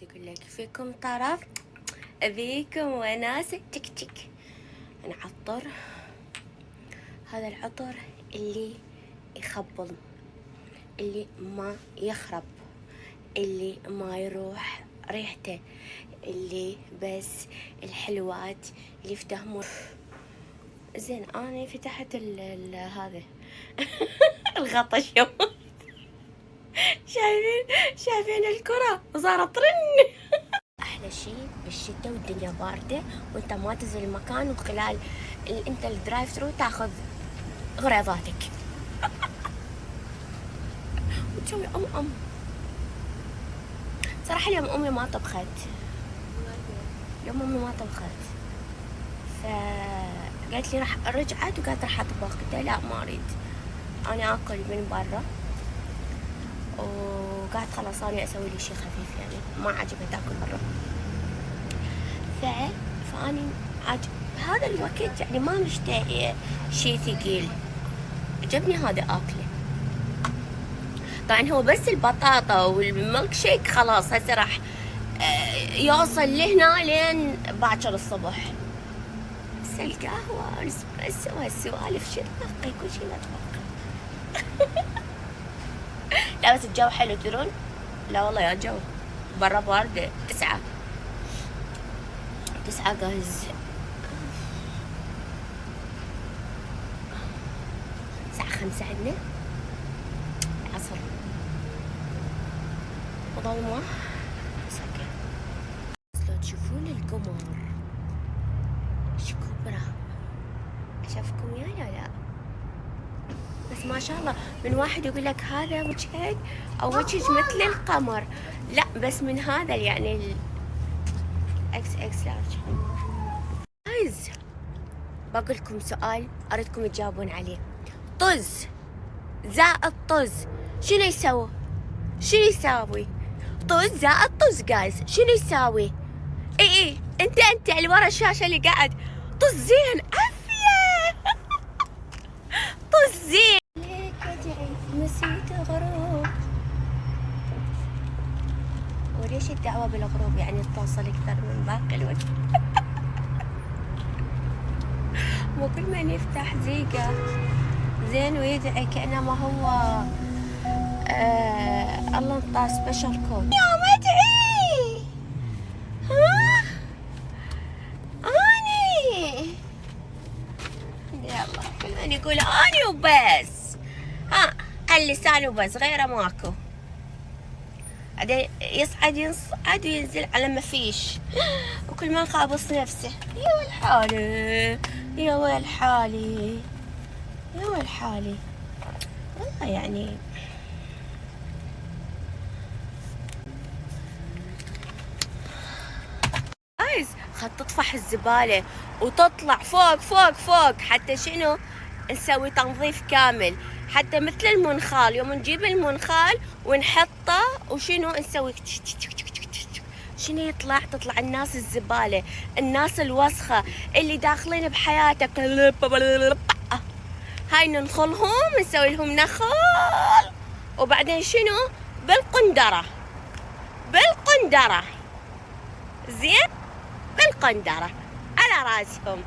يقول لك فيكم طرف، ابيكم وناسة، تك تك. نعطر هذا العطر اللي يخبل، اللي ما يخرب، اللي ما يروح ريحته، اللي بس الحلوات اللي يفتهمون. زين انا فتحت ال هذا الغطا، شو شايفين الكرة وصارت ترن. احلى شيء بالشتاء والدنيا باردة وانت ما تنزل المكان، وخلال انت ال drive through تاخذ غريضاتك وتسوي ام ام. صراحة اليوم امي ما طبخت، اليوم امي ما طبخت، فقالت لي راح، رجعت وقالت راح اطبخ، قلت لها لا ما اريد، انا اكل من برا. وقالت خلاص انا اسوي لي شيء خفيف، يعني ما عجبها تاكل برا. فاني عجب هذا الوقت، يعني ما مشتهية شيء ثقيل، عجبني هذا اكله. طبعا هو بس البطاطا والميلك شيك خلاص هسه راح يوصل لهنا لين باكر الصبح. بس القهوة والاسبريسو وهالسوالف شو تبقي؟ كل شيء لا تبقي. لا بس الجو حلو تدرون؟ لا والله يا جو برا باردة. 9 9 guys، الساعة 5 عندنا العصر وظلمة. بس okay، بس لو تشوفون القمر ايش كبره، اشوفكم يا لا لا، بس ما شاء الله من واحد يقول لك هذا وجهك او وجهك مثل القمر، لا بس من هذا يعني ال X X large. guys بقول لكم سؤال اريدكم تجاوبون عليه. طز زائد طز شنو يسوي؟ شنو يساوي؟ طز زائد طز guys شنو يساوي؟ اي انت اللي ورا الشاشة اللي قاعد طز زين، عافية. طز زين. ليك ادعي نسيت غروب. وليش الدعوة بالغروب يعني توصل أكثر من باقي الوقت؟ مو كل من يفتح زيقة زين ويدعي كأنما هو الله انطاه special code. يوم ادعي ها اني، يلا كل من يقول اني وبس، ها اللسان وبس، غيره ماكو. بعدين يصعد يصعد وينزل على ما فيش، وكل ما خابص نفسه. يا ويل حالي يا ويل حالي يا ويل حالي والله. يعني guys خل تطفح الزبالة وتطلع فوق فوق فوق، حتى شنو نسوي تنظيف كامل، حتى مثل المنخال يوم نجيب المنخال ونحطه وشنو نسوي شنو يطلع؟ تطلع الناس الزبالة، الناس الوسخة اللي داخلين بحياتك، هاي ننخلهم، نسوي لهم نخل، وبعدين شنو؟ بالقندرة، بالقندرة، زين، بالقندرة على راسهم.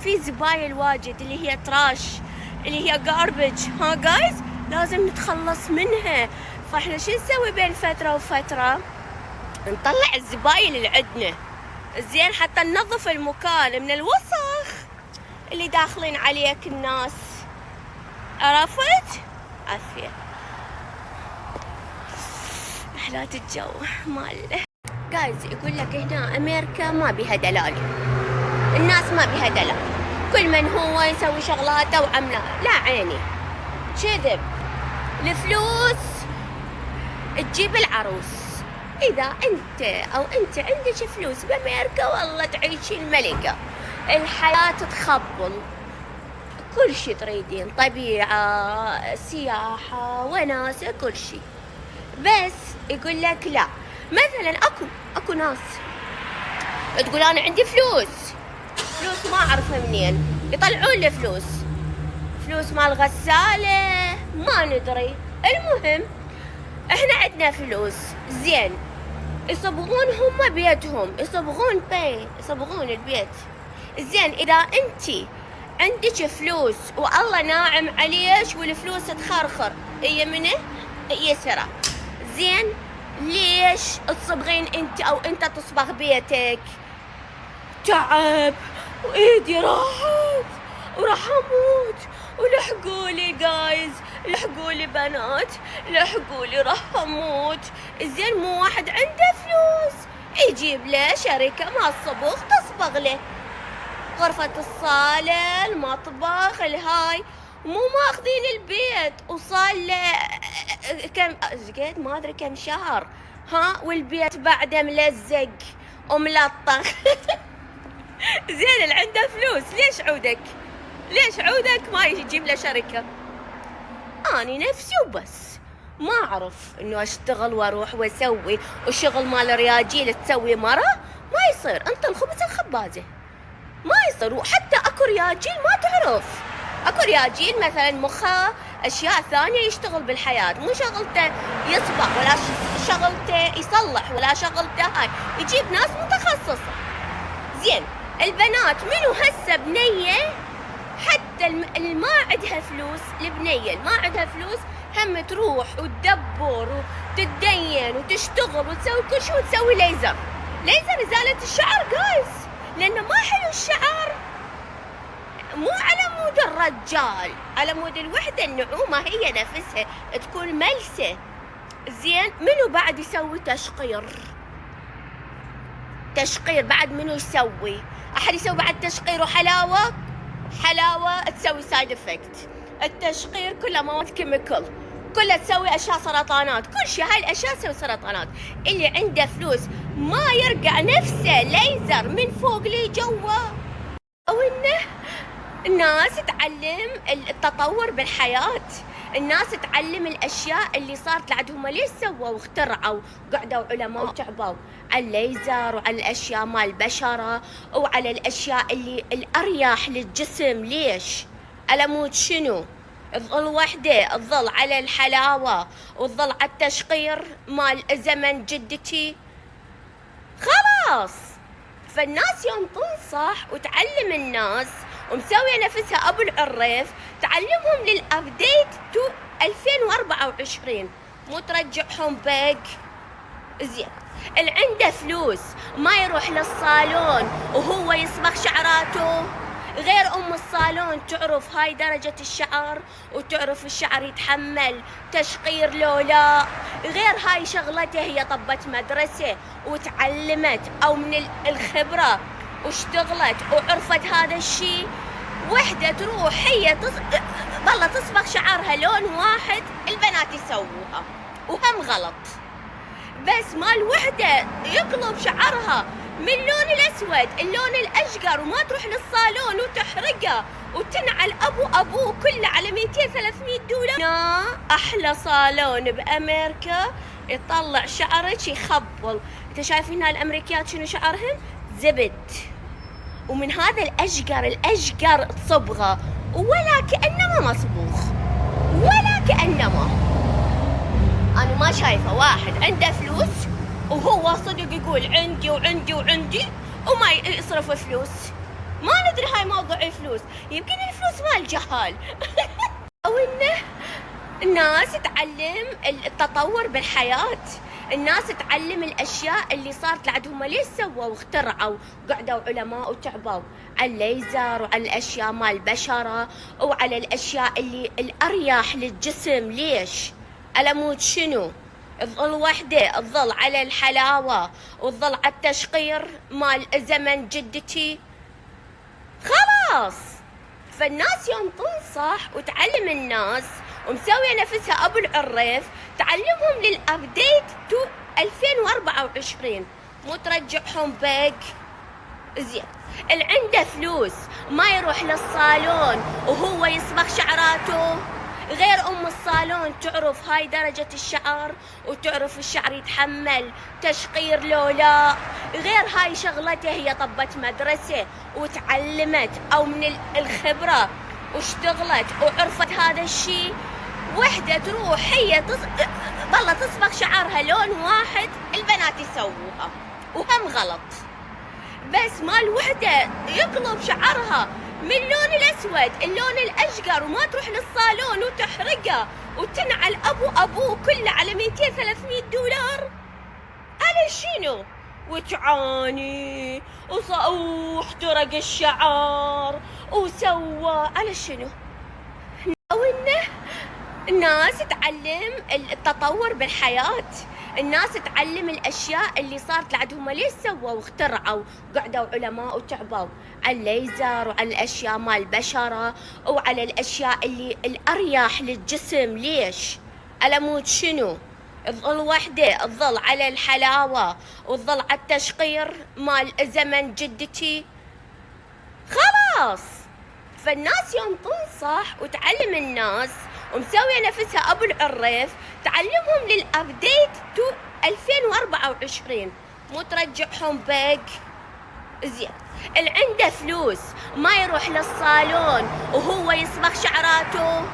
في زبايل واجد اللي هي trash، اللي هي garbage، ها guys لازم نتخلص منها. فاحنا شو نسوي بين فترة وفترة؟ نطلع الزبايل اللي عندنا، زين، حتى ننظف المكان من الوسخ اللي داخلين عليك الناس. عرفت؟ عافية. محلات الجو مال guys. يقول لك هنا امريكا ما بيها دلال، الناس ما بيها دلال، كل من هو يسوي شغلاته وعمله. لا عيني كذب، الفلوس تجيب العروس. اذا انت او انت عندك فلوس بامريكا والله تعيشي الملكة، الحياة تخبل، كل شيء تريدين، طبيعة، سياحة، وناسة، كل شيء. بس يقول لك لا، مثلا اكو ناس تقول انا عندي فلوس، فلوس ما اعرف منين يطلعون لي فلوس، فلوس مال غسالة ما ندري، المهم احنا عندنا فلوس. زين يصبغون هم بيتهم، يصبغون بي، يصبغون البيت. زين اذا انت عندك فلوس والله ناعم عليش والفلوس تخرخر يمنه يسرى، زين ليش تصبغين انت او انت تصبغ بيتك؟ تعب وايدي راحت وراح اموت، ولحقولي guys، لحقولي بنات، لحقولي راح اموت. زين مو واحد عنده فلوس يجيب له شركة مال صبغ تصبغ له غرفة الصالة، المطبخ، الهاي، مو ماخذين البيت وصار له كم قد ما ادري كم شهر، ها، والبيت بعده ملزق وملطخ. زين اللي عنده فلوس ليش عودك؟ ليش عودك ما يجيب له شركة؟ اني نفسي وبس، ما اعرف انه اشتغل واروح واسوي، وشغل مال رياجيل تسوي مرة ما يصير، انت الخبز الخبازة ما يصير. وحتى اكو رياجيل ما تعرف، اكو رياجيل مثلا مخه اشياء ثانية يشتغل بالحياة، مو شغلته يصبغ ولا شغلته يصلح ولا شغلته هاي، يجيب ناس متخصصة. زين البنات منو هسه بنية حتى اللي ما عندها فلوس، البنية اللي ما عندها فلوس هم تروح وتدبر وتتدين وتشتغل وتسوي كل شيء وتسوي ليزر، ليزر ازالة الشعر guys، لانه ما حلو الشعر، مو على مود الرجال، على مود الوحدة النعومة هي نفسها تكون ملسة. زين منو بعد يسوي تشقير؟ تشقير بعد منو يسوي؟ احد يسوي بعد تشقير وحلاوة؟ حلاوة تسوي side effect، التشقير كله مواد chemical، كلها تسوي اشياء سرطانات، كل شيء هاي الاشياء تسوي سرطانات. اللي عنده فلوس ما يرقع نفسه ليزر من فوق لي جوا. او انه الناس تعلم التطور بالحياة، الناس تعلم الاشياء اللي صارت لعندهم. ليش سووا واخترعوا وقعدوا علماء وتعبوا على الليزر وعلى الاشياء مال البشرة وعلى الاشياء اللي الاريح للجسم؟ ليش؟ على مود شنو؟ تظل وحدة تظل على الحلاوة وتظل على التشقير مال زمن جدتي؟ خلاص. فالناس يوم تنصح وتعلم الناس ومسوية نفسها أبو العريف، تعلمهم لل update to 2024، مو ترجعهم back. زين اللي عنده فلوس ما يروح للصالون وهو يصبغ شعراته، غير ام الصالون تعرف هاي درجة الشعر وتعرف الشعر يتحمل تشقير لو لا، غير هاي شغلته هي طبت مدرسة وتعلمت او من الخبرة واشتغلت وعرفت هذا الشيء. وحدة تروح هي والله تصبغ شعرها لون واحد، البنات يسووها وهم غلط، بس مال وحدة يقلب شعرها من اللون الأسود اللون الأشقر وما تروح للصالون وتحرقه وتنعل أبو أبوه كله على 200-300 دولار. أحلى صالون بأمريكا يطلع شعرك يخبل. أنت شايفين هالأمريكيات شنو شعرهن؟ زبد، ومن هذا الأشقر الأشقر تصبغه ولا كأنما مصبوغ، ولا كأنما. أنا ما شايفة واحد عنده فلوس وهو صدق يقول عندي وعندي وعندي وما يصرف فلوس. ما ندري هاي موضوع الفلوس، يمكن الفلوس مال جهال. او انه الناس تعلم التطور بالحياة، الناس تعلم الاشياء اللي صارت لعندهم. ليش سووا واخترعوا وقعدوا علماء وتعبوا على الليزر وعلى الاشياء مال البشرة وعلى الاشياء اللي الاريح للجسم؟ ليش؟ على مود شنو؟ تظل وحدة تظل على الحلاوة وتظل على التشقير مال زمن جدتي؟ خلاص. فالناس يوم تنصح وتعلم الناس ومسوية نفسها أبو العريف، تعلمهم لل update to 2024، مو ترجعهم back. زين اللي عنده فلوس ما يروح للصالون وهو يصبغ شعراته، غير ام الصالون تعرف هاي درجة الشعر وتعرف الشعر يتحمل تشقير لو لا، غير هاي شغلته هي طبت مدرسة وتعلمت او من الخبرة واشتغلت وعرفت هذا الشيء. وحدة تروح هي والله تصبغ شعرها لون واحد، البنات يسووها وهم غلط. بس مال وحدة يقلب شعرها من اللون الأسود اللون الأشقر وما تروح للصالون وتحرقه وتنعل أبو أبوه كله على 200-300 دولار، على شنو؟ وتعاني واحترق الشعر وسوى على شنو؟ أو إنه الناس تعلم التطور بالحياة، الناس تعلم الأشياء اللي صارت لعندهم. ليش سووا واخترعوا وقعدوا علماء وتعبوا على الليزر وعلى الأشياء مال البشرة وعلى الأشياء اللي الأريح للجسم؟ ليش؟ على مود شنو؟ تظل وحدة تظل على الحلاوة وتظل على التشقير مال زمن جدتي، خلاص. فالناس يوم تنصح وتعلم الناس ومسوية نفسها أبو العريف، تعلمهم لل update to 2024، مو ترجعهم back. زين، اللي عنده فلوس ما يروح للصالون وهو يصبغ شعراته،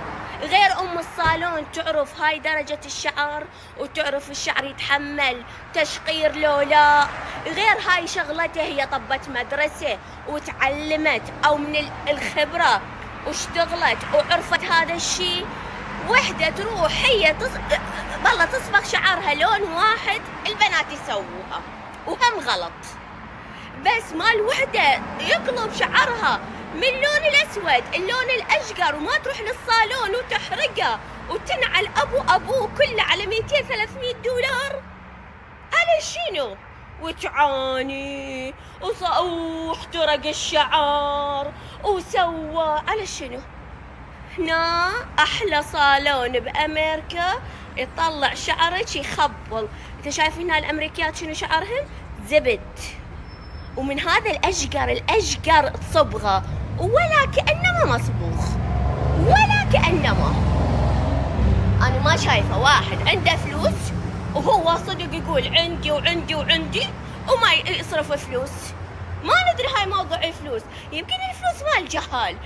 غير ام الصالون تعرف هاي درجة الشعر وتعرف الشعر يتحمل تشقير لو لا، غير هاي شغلته هي طبت مدرسة وتعلمت او من الخبرة واشتغلت وعرفت هذا الشيء. وحدة تروح هي والله تصبغ شعرها لون واحد، البنات يسووها وهم غلط. بس مال وحدة يقلب شعرها من اللون الأسود اللون الأشقر وما تروح للصالون وتحرقه وتنعل أبو أبوه كله على 200-300 دولار، على شنو؟ وتعاني واحترق الشعر وسوى على شنو؟ هنا أحلى صالون بأمريكا يطلع شعرك يخبل. انت شايف هنا الأمريكيات شنو شعرهن؟ زبد، ومن هذا الأشقر الأشقر تصبغه ولا كأنما مصبوغ، ولا كأنما. أنا ما شايفة واحد عنده فلوس وهو صدق يقول عندي وعندي وعندي وما يصرف فلوس. ما ندري هاي موضوع الفلوس، يمكن الفلوس مال جهال.